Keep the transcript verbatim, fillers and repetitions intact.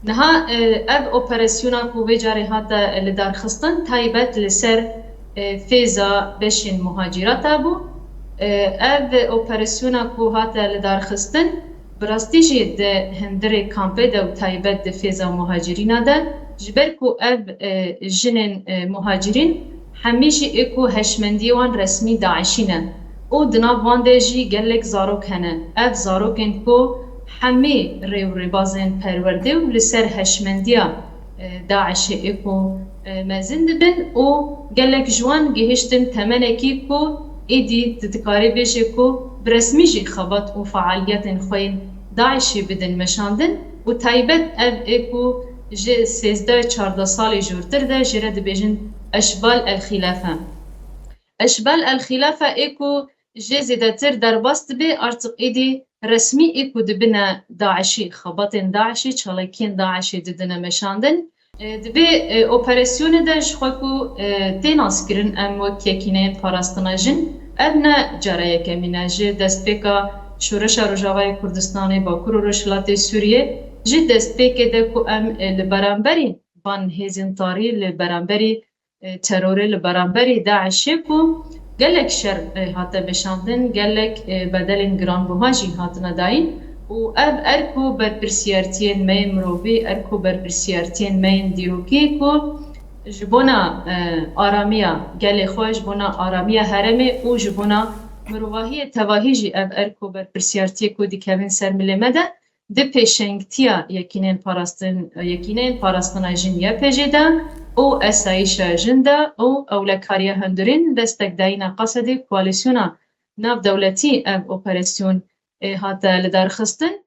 Niha e, ev operasyona ku vê carê hate lidarxistin taybet li ser e, fêza beşên muhacirata bû. E, ev operasyona ku hate lidarxistin bi rastî jî di hundirê kampê de û taybet di fêza muhacirîna de, ji ber ku ev e, jinên e, muhacirîn hemî jî ê ku heşmendiyê wan resmî DAIŞî ne û di nav wan de jî gelek zarok hene. Ev zarokên ku hemî rê û rêbazên perwerdê û li ser heşmendiya e, DAIŞê ê ku e, mezin dibin û gelek ji wan gihiştin temenekî ku êdî tu dikarî bêjê ku bi resmî jî xebat û fealiyetên xwe yên DAIŞê bidin meşandin û taybet ev ê ku ji sêzdeh çardeh salê jortir de jê re dibêjin Eşbal el Xîlefe. Eşbal el Xîlefe ê ku jê zêdetir derbas dibe, artık êdî resmî ê ku dibine DAIŞî, xebatên DAIŞî, çalakiyên DAIŞê didine meşandin. E, di vê e, operasyonê de ji xwe ku e, tê naskirin em wek Yekîneyên Parastina Jin, ev ne cara yekemîn e. Ji destpêka Şoreşa Rojavayê Kurdistanê, Bakur û Rojhilatê Sûriyê, ji destpêkê de ku em e, li beramberî van hêzên tarî, li beramberî e, terorê, li beramberî DAIŞê ku gelek şer e, hate meşandin, gelek e, bedelên giranbuha jî hatine dayîn û ev erk û berpirsiyartiyên me yên mirovî, erk û berpirsiyartiyên me yên dîrokî ku ji bona e, aramiya gelê xwe, ji bona aramiya herêmê û ji bona mirovahiyê tevahî jî ev erk û berpirsiyartiyê ku dikevin ser milê me de, di pêşengtiya Yekîneyên Parastin, Yekîneyên Parastina Jin, Y P J, de û Esayîşa Jin de û Ewlekariya Hundirîn, destekdayîna qasedê koalîsyona navdewletî ev operasyon ê hate lidarxistin.